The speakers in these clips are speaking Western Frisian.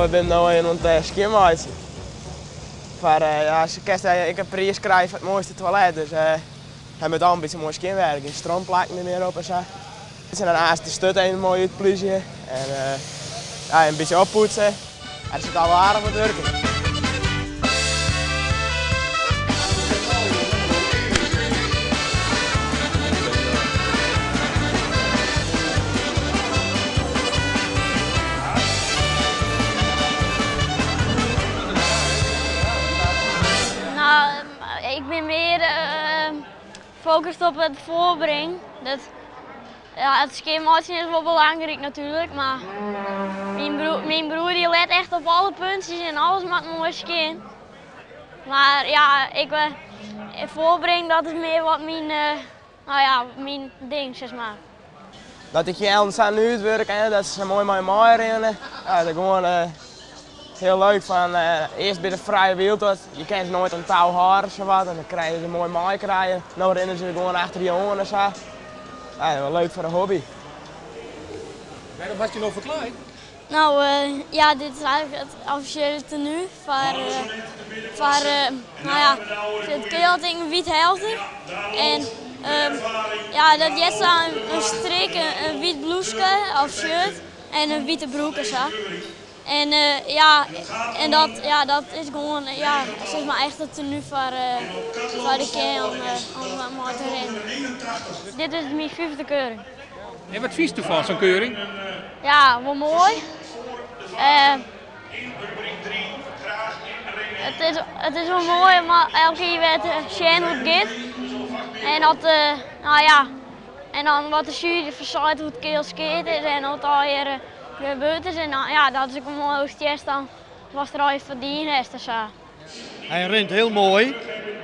No, we binne no even oan it skjinmeitsjen. Foar, ja, se kinst ek in priis krije foar it moaiste toilet, dus hy moat al in bytsje moai skjin wêze, gjin strontplakken der mear op en sa. En dan aanst de sturt even moai útplúzje en ja, in bytsje oppoetse. Der sit al aardich wat wurk yn. No, ik bin mear fokust op it foarbringen. Dat, ja, it skjinmeitsjen is wol belangryk natuerlik, mar myn broer, myn broer dy let echt op alle puntsjes en alles moat moai skjin. Mar ja, ik foarbring dat is mear wat myn, no ja, myn ding sis mar. Dat de keallen sa útwurke en dat se sa moai mei meirinne. Ja, dat is gewoan hiel leuk fan earst by de frije wyld dat je kinne se noait oan tou hâlde sawat en dan krije se moai meikrije. No rinne se gewoan achter je oan en sa. Ja, wel leuk foar de hobby. Wêrom hast dy no ferklaaid? No, ja, dit is eigentlik it offisjele tenue foar, no ja, it kealting in wyt helter. En ja, dat heart sa in strik, in wyt blûske of shirt en in wite broek en sa. En ja, en dat, ja, dat is gewoan, ja, sis mar echt it tenue foar de keallen om mei te rinnen. Dit is myn fyfde keuring. En wat fynst derfan, sa'n keuring? Ja, wol moai. It is wol moai om elke kear wer te sjen hoe't it giet. En dat, no ja, en dan wat de sjuery derfan seit hoe't it keal skeard is en wat allegear gebeurd is. En dan, ja, dat is ek wol moai hoe'tst hearst dan watst der allegear foar dien hast en sa. Hy rint hiel moai,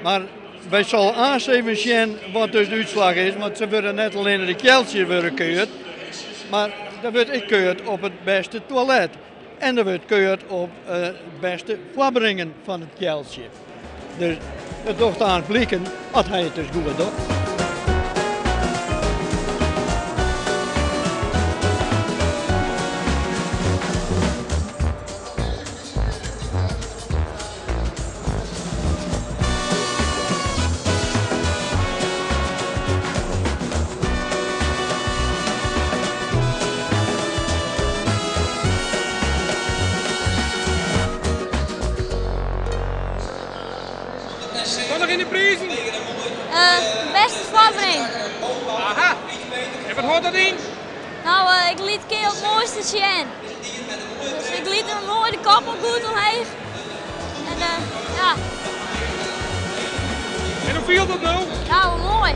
mar wy sille aanst even sjen wat dus de útslach is, want se wurde net allinne de kealtsjes wurde keurd, mar der wurdt ek keurd op it bêste toilet en der wurdt keurd op it bêste foarbringen fan it kealtsje. Dus it docht aanst bliken at hy it dus goed docht. Wat noch yn de prizen? Bêste foarbring. Aha. En wat hâldt dat yn? No, ik liet keal it moaiste sjen. Dus ik liet him moai de kop al goed omheech. En ja. En hoe fielt dat no? Ja, wol moai.